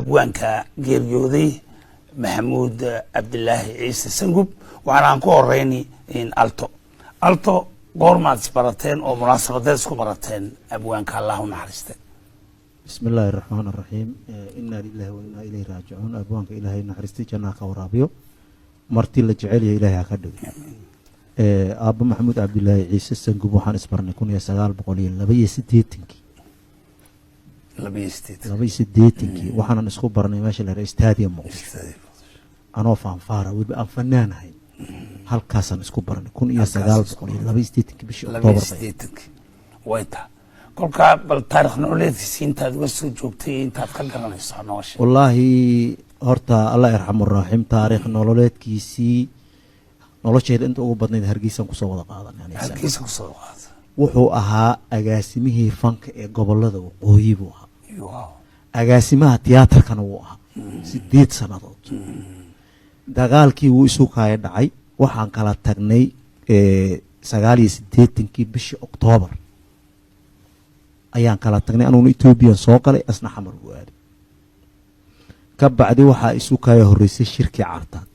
Abwaanka geeriyooday Maxamuud Cabdilaahi Ciise Sangub. Waxaana aan ku horeyni Alto. Alto, goormaad isbarateen oo munaasabadeed isku barateen abwaanka, Allah u naxariiste? Bismi illaahi araxmaan araxiim. Inaa lilahi wa inaa ilayhi raajicuun. Abwaanka Ilaahay naxariistii jannaha ka waraabiyo, marti la jecelyahay Ilahay ha ka dhigo. Aabba Maxamuud Cabdilaahi Ciise Sangub waxaan isbarnay 1982-kii. 82. 82-kii waxaanan isku barnay meesha la yidhaha Stadium Muqdisho, anoo faanfaara, weliba aan fanaan ahayn. Halkaasaan isku barnay 1982-kii bishii 82 Oktoobar bay. -kii way taa. Kolkaa bal taarikh nololeedkiisi intaad uga soo joogtay iyo intaad ka garanayso nolosha. Wallaahi horta, Allah yarxamu raaxim, taariikh nololeedkiisii, nolosheeda inta ugu badnayd Hargeysaan kusoo wada qaadanay aniga isaga. Hargeysa kusoo qaata. Wuxuu ahaa agaasimihii fanka ee gobolada waqooyi buu ahaa. Agaasimaha tiyaatarkana wuu ahaa 8 sannadood. Dagaalkii wuu isu kaaya dhacay. Waxaan kala tagnay 89-kii bishii Oktoobar ayaan kala tagnay. Anuguna Etoobiyan soo galay, asna Xamar buu aaday. Ka bacdi waxaa isu kaaya horreysay shirkii Cartaad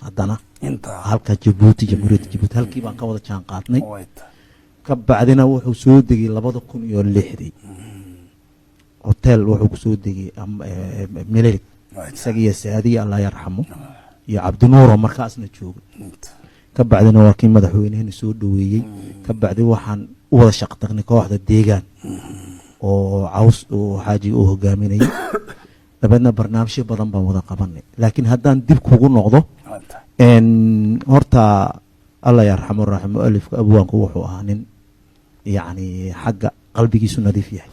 haddana inta halka Jabuuti, Jamhuuriyadda Jabuuti, halkii baan ka wada jaan qaadnay. Way taa. Ka bacdina wuxuu soo degay 2006-dii hotel wuxuu kusoo degay Milelik. Way taa. Isaga iyo Saadiya, Allah yarxamo, iyo Cabdinuuro markaasna joogay. Inta Ka bacdina waa kii madaxweynehena soo dhoweeyey. Ka bacdi waxaan u wada shaqo tagnay kooxda Deegaan oo Caws uu xaajiga uu hogaaminayay. Dabeedna barnaamijyo badan baan wada qabanay. Laakiin haddaan dib kugu noqdo, Way taa. Horta Allah yarxamu raaxim, mualifka abwaanku wuxuu ahaa nin yacni xagga qalbigiisu nadiif yahay,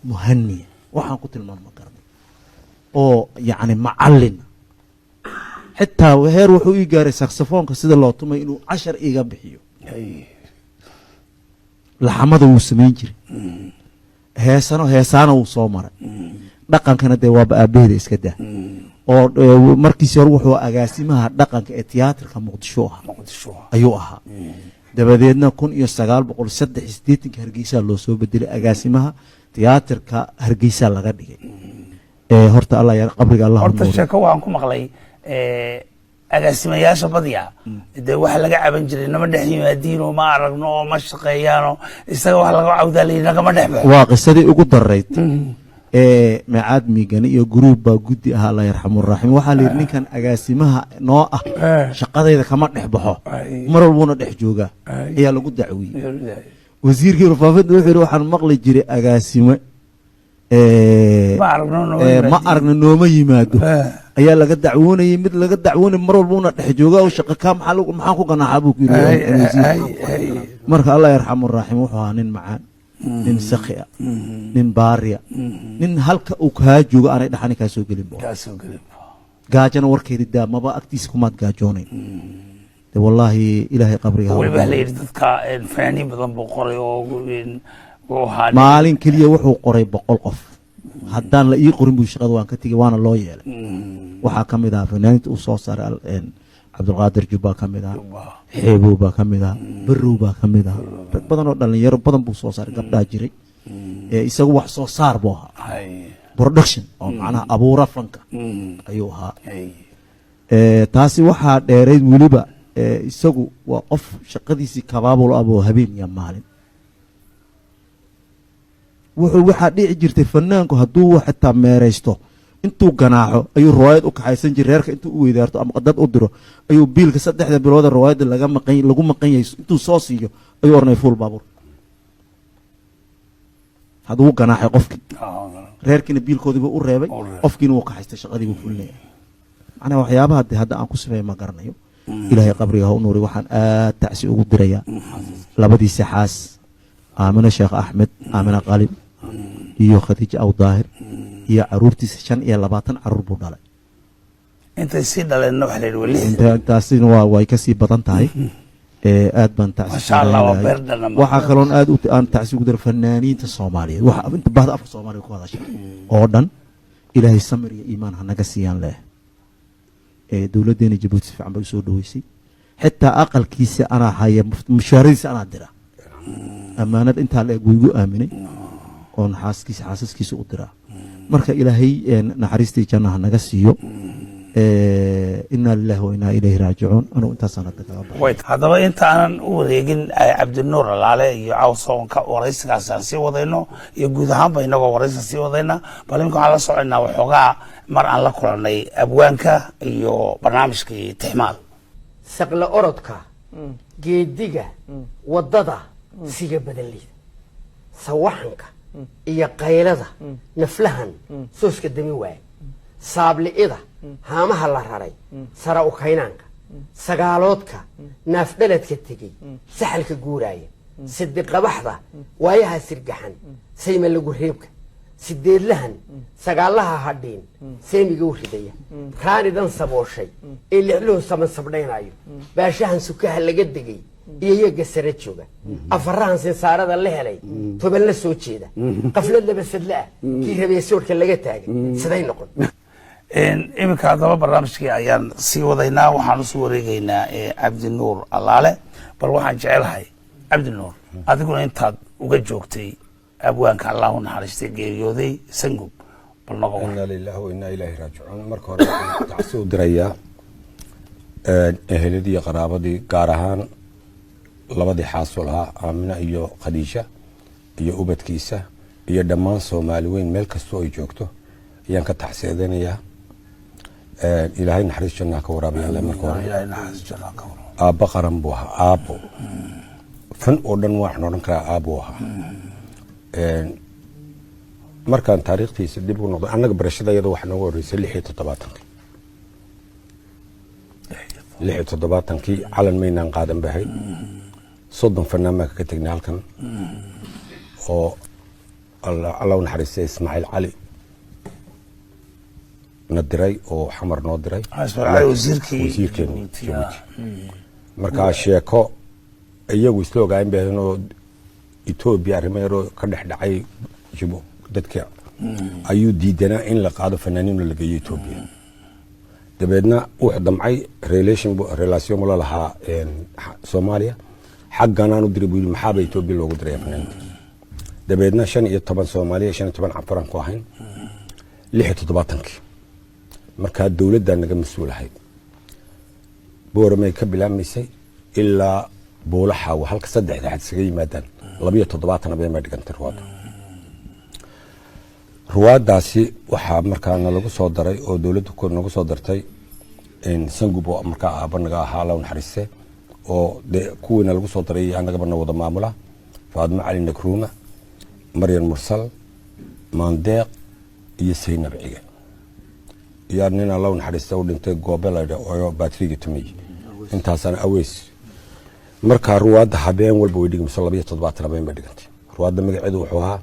muhaniya, waxaan ku tilmaama garanay, oo yacni macallin. Xitaa heer wuxuu ii gaaray saxofoonka sida loo tumay inuu cashar iiga bixiyo. Laxamada wuu samayn jiray, heesano heesaana wuu soo maray, dhaqankana dee waaba aabaheeda iska daa. Oo markiisi hore wuxuu agaasimaha dhaqanka ee tiyaatarka Muqdisho ahaa. Muqdisho. Ayuu ahaa. Dabadeedna 1983-ka Hargeysa loo soo bedelay, agaasimaha tiyaatarka Hargeysa laga dhigay. Horta Allah qabriga Allah Horta nuuriyo. Sheeko waxaan ku maqlay agaasimayaasha badiya dee waxa laga caban jiray nama dhex yimaadiinoo, ma aragno oo ma shaqeeyaano. Isaga waxa laga cawdaa layihi nagama dhex baxo. Waa qisadii ugu darayd ee Meecaad Miigane iyo guruub baa guddi ahaa, Allah yarxamu raaxim. Waxaa la yidhi ninkan agaasimaha noo ah shaqadayda kama dhex baxo, mar walbuuna dhex joogaa, ayaa lagu dacwiyey. Wasiirkii warfaafinta wuxuu yidhi, waxaan maqli jiray agaasime ma aragno nooma ma yimaadiin. Aragna nooma yimaado ayaa laga dacwoonayay. Mid laga dacwoonay mar walbuuna dhex jooga oo shaqa ka maxaa maxaan ku ganaaxaa, buu ku yidhi wasiirka. Marka Allah yarxamu raaxim, wuxuu ahaa nin macaan, nin sakhi ah, nin baariya, nin halka uu kaa joogo aanay dhaxani kaa soo gelin bu. Kaasoo gelin. Gaajana warkeedi daa, maba agtiisa kumaad gaajoonayn de. Wallaahi Ilaahay qabriga ha Weliba u la yidhi dadka fanaaniin badan buu qoray oo uu ahaa Maalin keliya wuxuu qoray 100 qof. Haddaan la ii qorin buu shaqada waan ka tegey, waana loo yeelay. Waxaa ka mid ahaa fanaaniinta uu soo saaray Cabdulqaadir Jubba ka mid ah, Xeebow baa ka mid ah, Barrow baa ka mid ah, rag badan oo dhalinyaro badan buu soo saaray, gabdhaa jiray. Isagu wax soo saar buu ahaa, production oo macnaha abuura fanka ayuu ahaa. Taasi waxaa dheerayd weliba isagu waa qof shaqadiisii kabaabul aboo habeen iyo maalin. Wuxuu waxaa dhici jirtay fanaanku hadduu xitaa meeraysto, intuu ganaaxo ayuu riwaayad u kaxaysan jiray reerka. Intuu u weydaarto ama dad u diro ayuu biilka 3-da bilooda riwaayadda laga maqan lagu maqan yahay intuu soo siiyo ayuu ornay fuul baabuur. Hadduu ganaaxay qofkii, reerkiina biilkoodiiba u reebay, qofkiina wuu kaxaystay, shaqadii buu fulinaya. Macnaha waxyaabaha de hadda aan ku sifeeya ma garanayo. Ilaahay qabriga ha u nuuri. Waxaan aad tacsi ugu dirayaa labadiisa xaas, Aamino Sheekh Axmed, Aamino Qalib, iyo Khadiija Aw Daahir, iyo caruurtiisa. 25 caruur buu dhalay. Intay sii dhaleenna waxa la yidhi waa 60. Intaasina waa way kasii badan tahay. Aad baan tacsi Masha Allah, waa leeyahay. beer dhanama. Waxaa kaloon aad aan tacsi ugu dira fanaaniinta Soomaaliyeed, waxa inta bahda afka Soomaaliga ku hadasha oo dhan. Ilaahay samir iyo iimaan ha naga siiyaan leh. Dowladdeena Jabuuti si fiican bay usoo dhaweysay. Xitaa aqalkiisa anaa haya, mushaaradiisa anaa dira. Ammaanad intaa la eg wuu igu aaminay oon xaaskiisa xaasaskiisa u diraa. Marka Ilaahay naxariistii jannaha naga siiyo. Inaa lilahi wa inaa ilayhi raajicuun. Anugu intaasaan hadda kaga baxay. Wait, haddaba intaanan u wareegin Cabdinuur Alaale iyo Cawsoonka, waraysigaas aan sii wadayno iyo guud ahaanba inagoo waraysiga sii wadayna, bal iminka waxaan la soconaa waxoogaa mar aan la kulanay abwaanka iyo barnaamijkii Tixmaal. Saqla orodka, geediga waddada, siga badanleyda, sawaxanka iyo qaylada, naflahan sooska dami waaya, saabli'ida haamaha la raray, sara ukaynaanka, sagaaloodka naafdhaladka tegey, saxalka guuraaya, sidiqabaxda, waayaha sirgaxan, sayma lagu reebka, sideedlahan sagaalaha hadhiin, seemiga u ridaya, raanidan sabooshay ee lixluhu saban sabdhaynayo, baashahan sukaha laga degay iyo yaga sare jooga, afarahan sinsaarada la helay, toban la soo jeeda, qaflad labasadle ah, kii rabee soorka laga taagay, siday noqon? Iminka haddaba barnaamijkii ayaan sii wadaynaa. Waxaan usoo wareegeynaa Cabdinuur Alaale. Bal waxaan jecelahay, Cabdinuur, adiguna intaad uga joogtay abwaanka Allahu naxariistay geeriyooday Sangub, bal noga war. Inaa lilahi wa inaa ilaahi raajicuun. Marka hore waxaan tacsi u dirayaa eheladii iyo qaraabadii, gaar ahaan labadii xaasul ahaa, Aamina iyo Khadiija, iyo ubadkiisa iyo dhammaan Soomaali weyn meel kastoo ay joogto ayaan ka tacsiyadaynayaa. Ilaahay naxariis jannaha ka waraabiya Alle marka hore. Ilaahay naxariis jannaha ka warramo. Aabbo qaran buu ahaa, aabbo fan oo dhan waxaan odhan karaa aabbo ahaa. Markaan taariikhtiisa dib u noqdo, annaga barashada iyada waxaa noogu horreysay 76-kii. 76-kii calan maynaan qaadan bahay. 30 fanaan baan kaga tegnay halkan oo Alla u naxariistay Ismaaciil Cali na diray oo Xamar noo diray. Ismaaciil Cali, wasiirkii wasiirkeeni Jabuuti. Jabuuti. Markaa sheeko iyagu isla ogaayeen bay ahayn oo Etoobiya arrimo yaroo ka dhex dhacay dadka ayuu diidanaa in la qaado fanaaniin oo la geeyo Etoobiya. Dabeedna wuxuu damcay relation relation la lahaa Soomaaliya. Xagganaan u diray buu yidhi, maxaaba Etoobiya loogu diraya fanaaniinta? Dabeedna 15 Soomaaliya, 15 Canfaran ku ahayn 76-kii. Markaa dowladdaa naga mas-uul ahayd. Booramay ka bilaabmaysay ilaa Buulaxaawo, halka saddexda xad isaga yimaadaan. 72 habeen bay dhigantay ruwaaddu. Ruwaaddaasi waxaa markaa nalagu soo daray oo dowladdu nagu soo dartay Sangub, oo markaa aaba naga ahaa, Alla u naxariiste, oo dee kuwiina lagu soo daray annagaba na wada maamula: Faadmo Cali Nakruuma, Maryan Mursal, Maandeeq iyo Saynab Cige iyo nin Alla u naxariista u dhintay, Goobe la oo baatriga tumay. Intaasana Aweys. Markaa ruwaadda habeen walba way dhigmayso. 72 habeen bay dhigantay. Ruwaadda magaceedu wuxuu ahaa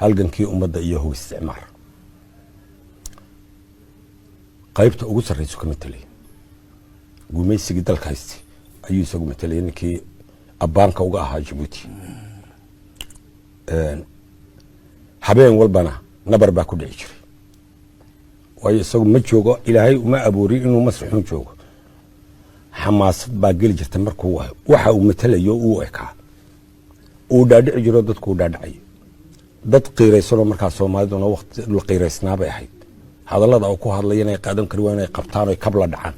Halgankii Ummadda iyo Hog Isticmaar. Qaybta ugu sarreyso ka matelay gumaysigii dalka haystay ayuu isagu matelay, ninkii abbaanka uga ahaa Jabuuti. Habeen walbana nabar baa ku dhici jiray, waayo isagu ma joogo, Ilaahay uma abuurin inuu masraxun joogo. Xamaasad baa geli jirta markuu waxa uu matalayo uu ekaa, uu dhaadhici jiro, dadku uu dhaadhacayo. Dad qiiraysanoo markaa Soomaaliduna waqti la qiiraysnaa bay ahayd. Hadallada uu ku hadlaya inay qaadan kari waa inay qabtaan oy kabla dhacaan.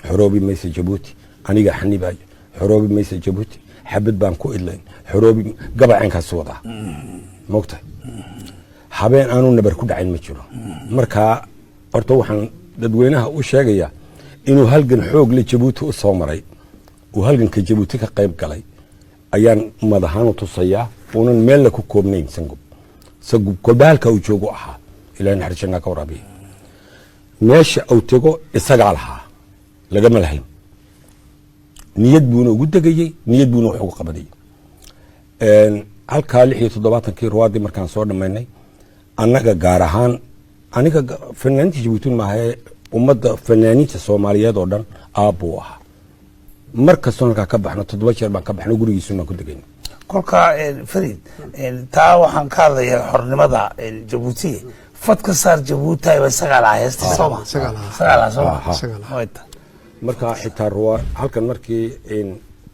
Xoroobi maysa Jabuuti, aniga xanibaayo. Xoroobi maysa Jabuuti, xabad baan ku idlayn. Xoroobi gabacaynkaasi wadaa, mogtahay, habeen aanu nabar ku dhacayn ma jiro. Markaa horta waxaan dadweynaha u sheegayaa inuu halgan xoog le Jabuuti u soo maray, uu halganka Jabuuti ka qayb galay ayaan ummad ahaan u tusayaa, uunan meelna ku koobnayn Sangub. Sangub kolba halka uu joogo ahaa. Ilahay naxariis jannaa ka waraabiya. Meesha uu tego isagaa lahaa, lagama lahayn. Niyad buuna ugu degayey, niyad buuna wax ugu qabanayay. Halkaa 76-kii ruwaaddii markaan soo dhammaynay, annaga gaar ahaan aniga, fanaaniinta Jabuuti maahae, ummadda fanaaniinta Soomaaliyeed oo dhan aabbuu ahaa. Mar kastoon halkaa ka baxno, 7 jeer baan ka baxno, gurigiisu baan ku degayna. Kolka Farid, taa waxaan ka hadlayaa xornimada Jabuuti. Fad ka saar Jabuuti ba isagaa lahaa heestii, sooma? Isagaa lahaa. Isagaa lahaa, sooma? Isagaa lahaa. Wayta. Marka xitaa ruwa halkan markii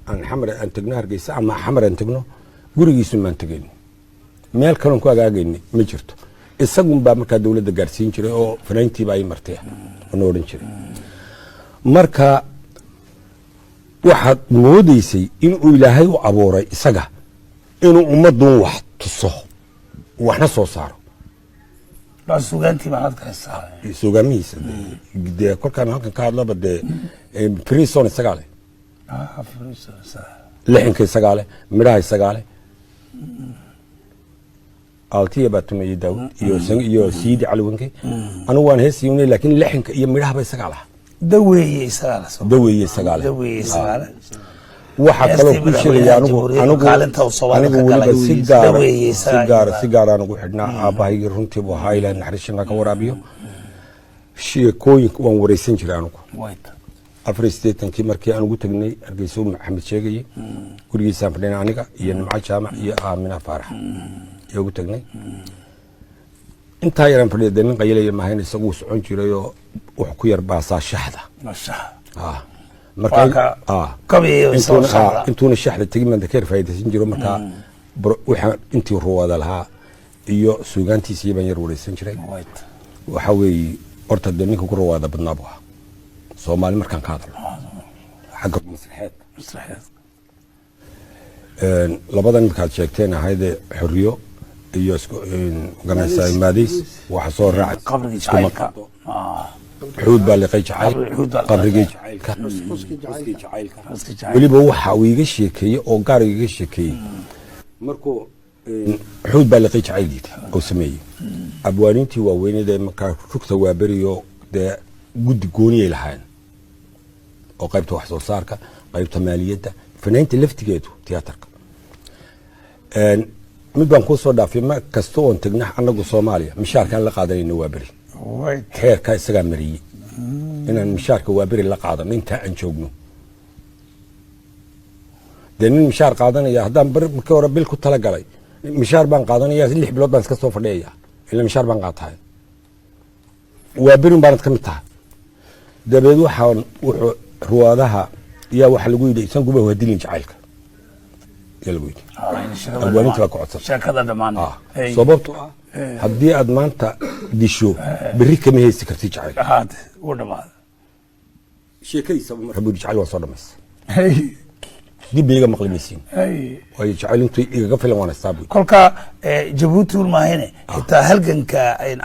aan Xamar aan tegno, Hargeysa ama Xamar aan tegno, gurigiisu maan tegayn, meel kaloon ku agaagayna ma jirto. Isagun baa markaa dowladda gaarsiin jiray oo fanaantiiba ay martay oo na odhan jiray. Marka waxaad moodaysay inuu Ilaahay u abuuray isaga inuu ummadun wax tuso, waxna soo saaro. Waa suugaantii baan ka haysaa. Suugaamihiisa dee kolkaan halkan ka hadlaba dee, frison isagaa leh, lixinka isagaa leh, midhaha isagaa leh. Altiya baa tumayey, Daawud iyo Siidi Cali Wanke. Anigu waan heesayunay, laakiin lixinka iyo midhahaba isagaa laha. Daweeye isagaa la soo. Daweeye isagaa leh. Daweeye isagaa leh. Waxaa kaloo Heestii ku sheegaya madaxweynaha anigu jamhuuriyadda anigu kaalinta uu Soomaalida anigu ka weliba galay. si gaara Daweeye si isagaa gaara iyo si gaaraan ugu xidhnaa aabbahaygii. Runtii buu ahaa, Ilaah naxariisana ka waraabiyo. Sheekooyinka waan wareysan jiray anigu. Wayta. 84-kii markii aan ugu tagnay Hargeysa, uu Maxamed sheegayey, gurigiisaan fadhina aniga iyo Nimco Jaamac iyo Aamina Faarax iyo ugu tagnay. Intaa yaraan fadhiya dee, nin qayalaya maahayn, isagu socon jirayoo wuxuu ku yar baasaa shaxda. Mashaha. Ah. Waa ka kabiyo isagoo intuuna shaxda. Intuuna shaxda tegin baan ka yar faa'iidaysan jiro. Markaa waxaan intii ruwaada lahaa iyo suugaantiisii baan yar wareysan jiray. Wayta. Waxaa weeye horta dee ninka ku ruwaada badnaa buu ahaa Soomaali markaan ka hadalno xagga masraxeedka. Masraxeed. Labadan markaad sheegteen ahaydee Xorriyo iyo isku magaranaysaa Maadays, waxa soo raacay Qabrigii iskuma jacaylka. qado. Xuud baa liqay jacayl. Xuud baa liqay. Qabrigii jacaylka. Xuskii jacaylka. Xuskii jacaylka. Weliba waxa uu iiga sheekeeyey oo gaar iiga sheekeeyey markuu Xuud baa liqay jacayl yidhi oo sameeyey, abwaaniintii waaweyneed ee markaa rugta waaberiyo dee guddi gooniyay lahaayeen oo qaybta wax soo saarka, qaybta maaliyadda, fanaynta laftigeedu, tiyaatarka. Mid baan kuu soo dhaafay: mar kasta oon tegna annagu Soomaaliya, mishaarkaan la qaadanayna waa beri. Wayta. Xeerkaa isagaa mariyey inaan mishaarka waaberi la qaadano intaa aan joogno. Dee nin mishaar qaadanaya haddaan bar markii hore bil ku talagalay mishaar baan qaadanaya, 6 bilood baan iska soo fadhiyaya, ila mishaar baan qaatahay, waa berin baanad ka mid tahay. Dabeed waxaan wuxuu ruwaadaha yaa waxaa lagu yidhi, isanguba waa dilin jacaylka yaa lagu yidhi. Abwaaninta baa ka codsan. Sheekada dhammaan. Sababto ah haddii aad maanta disho, berri kama haysi kartid jacayl. Haade wuu dhamaada. Sheekadiisaba marka buu yidhi, jacayl waa soo dhamaysa, dib iga maqli maysiin, waayo jacayl intuu igaga filan waan haystaa buu yidhi. Kolka Jabuuti un maahine, xitaa halganka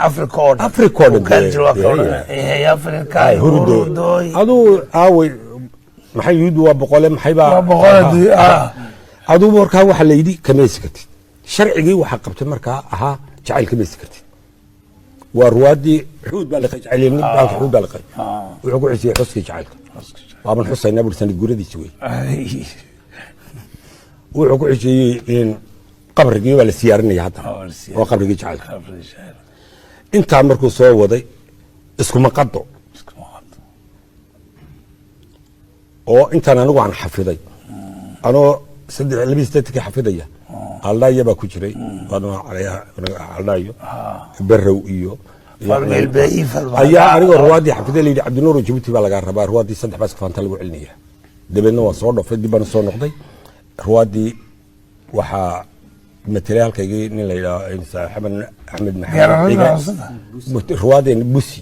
Africa oo dhan. Africa oo dhan. Uu kaan jiro waa ka odhan. Africa. Ay, hurdo. Hurdoy. Aduu aaway, maxay yuhuuddu waa boqole, maxay baa Waa boqole, Aduu markaa waxaa la yidhi kama haysi kartid. Sharcigii waxaa qabtay markaa ahaa jacayl kama haysi kartid. Waa ruwaadii Xuud baa liqay jacayl, baalka Xuud baa liqay wuxuu ku xisiyey xuskii jacaylka, waaban xusaynaa buri, sanad guuradiisi wey. Wuxuu ku xisiyey in qabrigii baa la siyaarinaya hadda. Waa la siyaarinaya. Waa qabrigii jacaylka. Intaa markuu soo waday iskuma qado oo intaan anigu aan xafiday, anoo 83-kii xafidaya, Aldhaya baa ku jiray, Aldhayo, Berow iyo ayaa anigoo ruwaadii xafiday la yidhi, Cabdinuur, Jabuuti baa lagaa rabaa, ruwaadii saddex baa iskafaanta lagu celinaya. Dabeedna waan soo dhofay, dib baan soo noqday. Ruwaadii waxaa matelay halkaygii nin la yidhaho Axmed Axmed Maxamed. Ruwaadeen Busi,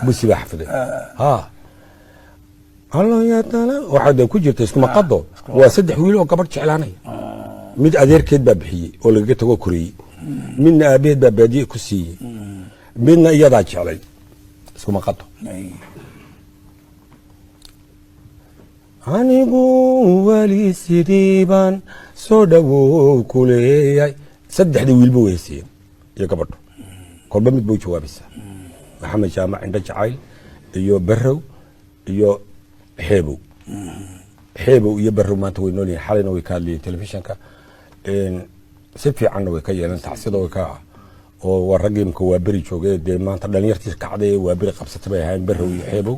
Busi baa xafiday. Ha, waxaa de ku jirta iskuma qado, waa saddex wiil oo gabadh jeclaanaya. Mid adeerkeed baa bixiyey oo lagaga tagoo koriyey, midna aabaheed baa baadiye ku siiyey, midna iyadaa jeclay. Iskuma qado. Anigu weli sidii baan soo dhawow ku leeyahay. Saddexdii wiilba way heysayeen iyo gabadho, kolba mid bay u jawaabaysaa: Maxamed Jaamac Indho Jacayl iyo Barrow iyo Xeebow. Xeebow iyo Barrow maanta way nool yihiin, xalayna way ka hadlayeen telefishinka, si fiicanna way ka yeeleen tacsida, way ka oo waa raggii imka waa beri joogay. Dee maanta dhalinyartii kacday waa beri qabsatay bay ahaayeen Barrow iyo Xeebow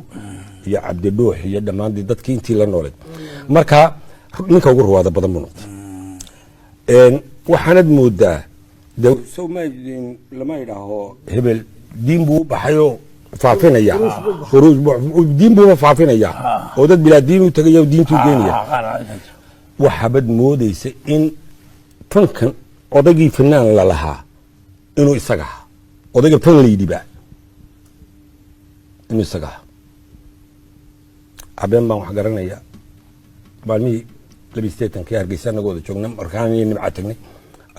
iyo Cabdidhuux iyo dhammaan dadkii intii la nooleed. Marka ninka ugu ruwaada badan buu noqday. Waxaanad moodaa de sow ma lama idhaaho hebel diin buu u baxayoo faafinaya, khuruuj diin buuba faafinaya oo dad bilaa diin u tagaya oo diintuu geenaya. Waxaabad moodaysa in fankan odaygii fanaan la lahaa inuu isaga ahaa. Odayga fan layidhiba inuu isaga ahaa. Habeen baan wax garanaya, maalmihii 82-kii Hargeysa anagoo wada joogna, markaan iyo Nimca tagnay,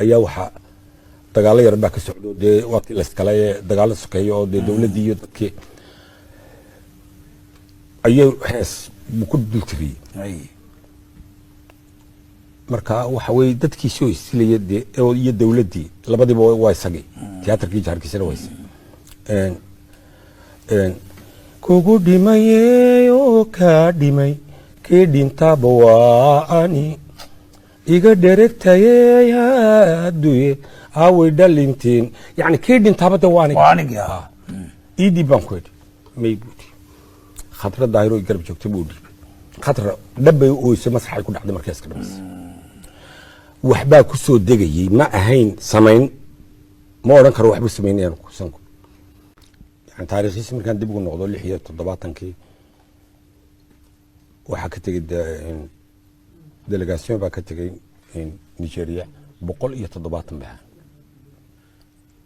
ayaa waxaa dagaalo yar baa ka socdo. Dee waqti layskale ee dagaalo sokeeyo oo dee dowladdii iyo dadkii ayay hees buu ku dul tiriyey. Marka waxa weeye dadkii soo isilaya dee iyo dowladdii labadiiba waa isagii. Tiyaatarkii Hargeysana waa isagii. Kugu dhimaye oo kaa dhimay, kii dhintaba waa ani, iga dheregtayey haduye, aaway dhalintiin. Yani kii dhintaaba de waa aniga. Waa anigii, ah. Ii dhiib baan ku idhi. May buuti. Khadra Daahiro garab joogtay buu dhiibay. Khadra dhabbay u ooysay, masraxay ku dhacday markay iska dhamaysay. Waxbaa ku soo degayey, ma ahayn samayn, ma odhan karo waxbuu samaynayaan sanku. Yani taariikhiisi markaan dib ugu noqdo, 76-kii waxaa ka tegey délégation baa ka tegey Nigeria, 170 bay ahaan,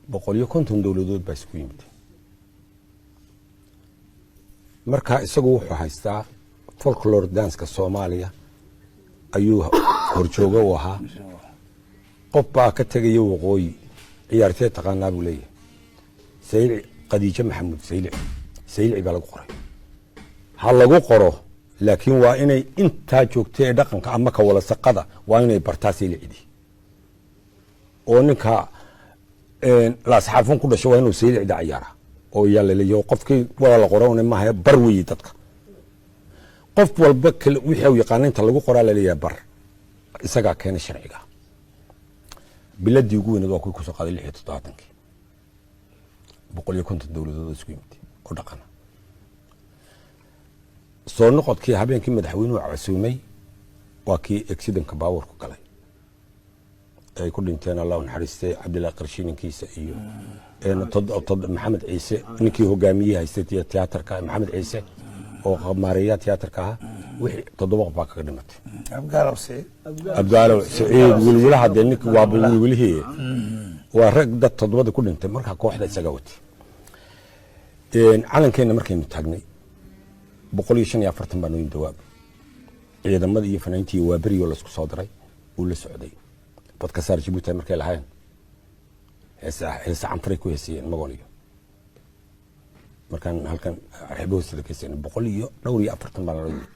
150 dowladood baa isku yimid. Marka isagu wuxuu haystaa folklore dance-ka Soomaaliya ayuu horjooga u ahaa. Qof baa ka tegaya waqooyi, ciyaartee taqaanaa buu leeyahay. Saylici, Khadiijo Maxamuud Saylici, Saylici baa lagu qoray. Ha lagu qoro, laakiin waa inay intaa joogta ee dhaqanka ama ka walasaqada waa inay bartaa saylicidii, oo ninka Laasxaafun ku dhasho waa inuu saylicida ciyaaraa oo yaa laleeyahay qofkii wada la qoro una maaha, bar weeye dadka. Qof walba kale wixii uu yaqaana inta lagu qoraa laleeyahay bar. Isagaa keenay sharciga. Biladii ugu weyneed waa kuwii kusoo qaaday 76-kii, 150 dowladood oo isku yimid oo dhaqana. Soo noqodkii habeenkii madaxweynuhu casuumay waa kii accident-ka baawarku galay ay ku dhinteen, Allah u naxariistay, Cabdillahi Qarshi ninkiisa iyo Maxamed Ciise, ninkii hogaamiyey haystay tiyaatarka, Maxamed Ciise oo maareeyaha tiyaatarka ahaa. Wixii toddoba qof baa kaga dhimatay. Abgaalow Siciid. Abgaalow Siciid Wilwilaha, dee ninki waaba wilwilihii, waa rag dad toddobada ku dhintay. Markaa kooxda isaga watay. Calankeenna markaynu taagnay 145 baa noo yimid, dawaab ciidamada iyo fanaantii waa beriyoo laisku soo diray. Uu la socday badka saar Jabuuti markay lahayn heesa, heesa Canfaray ku heesayeen Magool iyo markaan halkan xeebo hoosteeda ka heesayeen, boqol iyo dhowr iyo afartan baa nala yimid.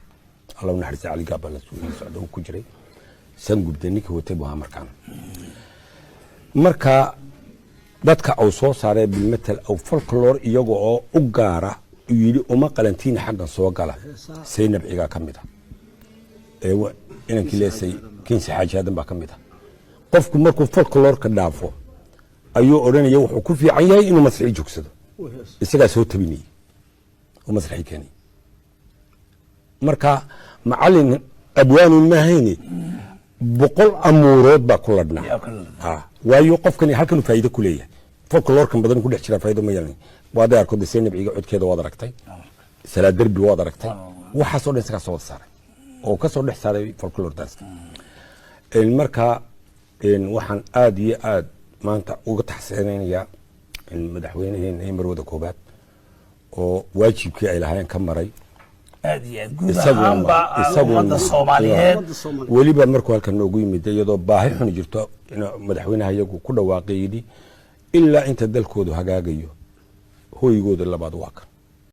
Allah u naxariistay, Cali Gaab baa la socday uu ku jiray. Sangubde ninkii watay buu ahaa. Markaan marka dadka uu soo saaray bilmetel aw folklore iyaga oo u gaara uu yidhi uma qalantiina xaggan soo gala, Saynab Cigaa ka mid ah, ee inankii leesay Kinsi Xaaji Aadan baa ka mid ah. Qofku markuu folklore-ka dhaafo ayuu odhanaya wuxuu ku fiican yahay inuu masraxii joogsado. Isagaa soo tabinayay oo masraxii keenay. Marka macalin abwaanun maahayne, 100 amuurood baa ku ladhnaa. Yaa ku ladhnaa. Ha, waayo qofkani halkanuu faa'iido ku leeyahay, folklore-kan badan ku dhex jiraa faa'iido ma yeelan. Waad arko de, Zaynab Ciga codkeeda waad aragtay, Salaad Derbi waad aragtay, waxaasoo dhan isagaa soo wada saaray oo ka soo dhex saaray folklore dance-ka. Marka waxaan aad iyo aad maanta uga taxsiinaynayaa madaxweynaheena iyo marwada koobaad oo waajibkii ay lahaayeen ka maray. Aad iyo aad, guud ahaanba ummadda Soomaaliyeed. Weliba markuu halkan noogu yimid iyadoo baahi xuni jirto, in madaxweynaha iyagu ku dhawaaqay, yidhi ilaa inta dalkoodu hagaagayo hoygooda labaad waa kan.